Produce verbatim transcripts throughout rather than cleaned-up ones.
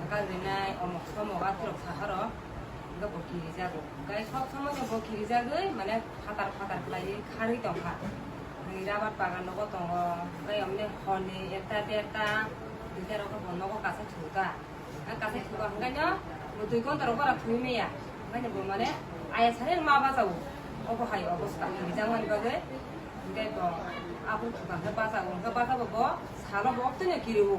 Kagrinai omok somok athorok saharo, hwnkhe bo kirijago. Hwnkhe sob somoi no bo kirijagwi, mane phatar phatar khlaiwi kharwi tongkha. Hwnwi rabar bagan nogo tongo, hwnkhe omni horni ekta derta, duita rok bo nogo kasa thuta. Ang kasa thuka hwnkhe no bo dui ghonta rok bara thwi maya. Hwnkhe bo mane aya sari ma bachago. Obo hai obosta kirijakmani bagwi. Hwnkhe bo aphuru thuka hwnkhe bachago, hwnkhe bachabo bo salo bo oktwino kiriwo.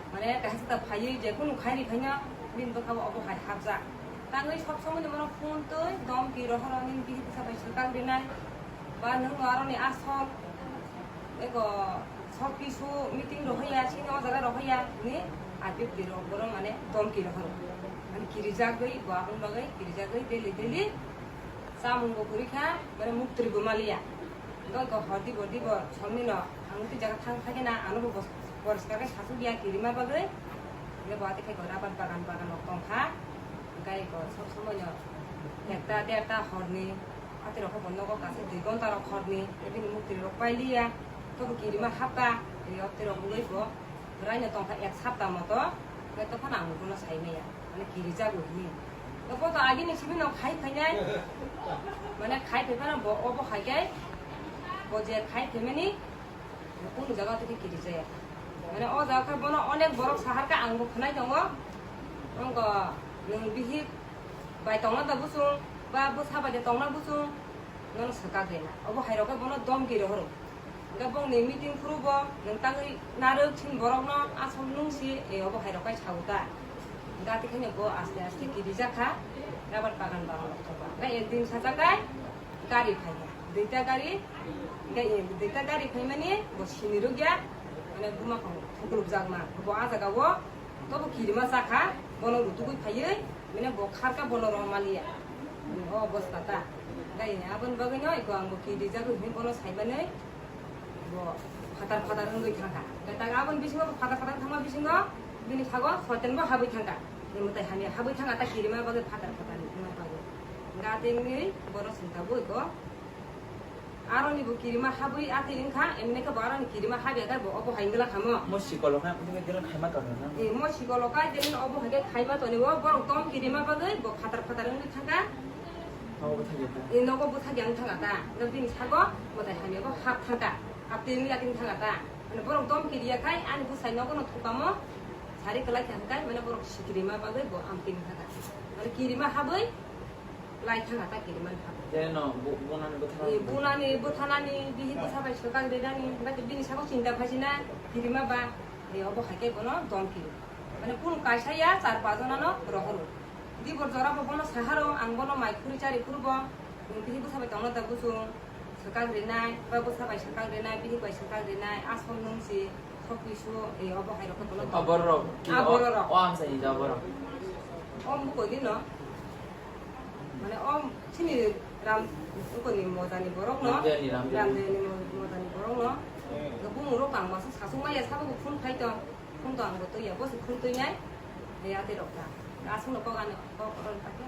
Mane kaisa ta phaiwi je kunu khairi phaino bini bwkhao obo hai hapjak. Tangwi sob somoi ni bono phone twi domki rohoro nini bihik bwsa bai swkang rinai. Ba nwng no aroni asol eko sok kisu meeting rohoya, sini o jaga rohoya hwnwi R P F D rok bono mane domki rohoro. Mane kirijagwi bo aboni bagwi kirijagwi daily daily chamung bo kwrwi kha, mane muktwi bo maliya. Hwnkhe eko hordi bordi bo somni no ang twi jaga thang thangkhe na ano bo bos-, poriskar khe sasuk ya kirima bagwi. Hwnkhe bo atwi khe eko rabar bagan bagan rok tongkha. Hwnkhe eko sob somoi no ekta derta horni, atwi rok khe bo nogo kasa dui ghonta rok horni, bini muktwi rok pailiya. Tobo kirima hapkha, e, atwi rok wngwi bo bwrai no tongkha ek sapta moto, hwnkhe tophano ang bono sai maya, mane kirijago hwnwi. Bo to agini simi no khai phainai, mane khai phai phano bo obo hai khe, bo je khai phaimani, Kunu jaga tei kirijaya. Mane o jaga khe bono onek borok sahar khe ang bo khwnai tongo. Wngkha nwng bihik bai tongna da busung ba bwsa bai de tongna busung, nono swkak rina. Obo hai rok khe bono domki rohoro. Hwnkhe bongni meeting phuru bo nwng tangwi narwk sini borokno aswk nung si, e, obo hai rok khe sago ta. Hwnkhe atwi khe bo aste aste kirijak kha, rabar bagan bagan rok thokba. Hwnkhe ekdin sajak khe gari phai kha. Duita gari, hwnkhe, eh, duita gari phaimani bo sini rwgya, mane buma phang thuklubjakma. Bo ah jagao tobo kirima chakha, bono rutugwi phaiwi, mane bo kharkha bono rw maliya. O obostha ta. Hwnkhe aboni bagwino eko ang bo kirijagwi hwnwi bono saimani bo phatar phatar wngwi thangkha. Hwnkhe tak aboni bisingo bo phatar phatar thangma bisingo bini sago soitan bo habwi thangkha. Ni mwtai hamya habwi thangkha ta kirima bagwi phatar phatar wngma bagwi. Hwnkhe atwi wngwi bono sini tabuk eko. Aroni bo kirima habwi atwi wngkha, emne khe bo aroni kirima habya khe bo obo hai wngla khamo. Mo sikolo kha, mo sikolo kha, tei obo hai khe khaima toni o, borok tom kirima bagwi bo phatar phatar wngwi thangkha. Nogo bwthakya wng thangkha ta, no bini sago mwtai hamya bo hap thangkha, hap twi wngwi atwi wng thangkha ta. Mane borok tom kiriya khai ani bwsai nogo no thukamo sari kwlai kha hwnkhe, mane borok sikirima bagwi bo amtwi wng thangkha. Mane kirima habwi lai thangkha ta kirimani habwi. Jeno bu-, bunani bwthana. Eh, bunani, bwthanani, bihik bwsa bai swkang rinani, hwnkhe bini sago chinta phaisina kirima ba, eh, obo hai khe bono dom kiri. Mane kunu kaisa ya char pach jona no rohoro. Dibor jora bo bono saharo, ang bono mai khuri chari phuru bo, bihik bwsa bai tongna da bujung, swkang rinai, ba bwsa bai swkang rinai, bihik bai swkang rinai, asol nung si, sok kisu, eh, obo hai rok khe bono dom. Abor rok, ah, borok rok. O amsai ni da borok. O buko dino. Mane o chini ram, ukoni mojani borok no. Ramdayani, Ramdayani. Ramdayani mo-, mojani borok no. Bumung rok ang masa sasuk maya sabo bo phun khai to. Phun to ang bo twi ya, bo se phun twi nai. He ate rok ta. Asung no kok ano, kok ron ta khe.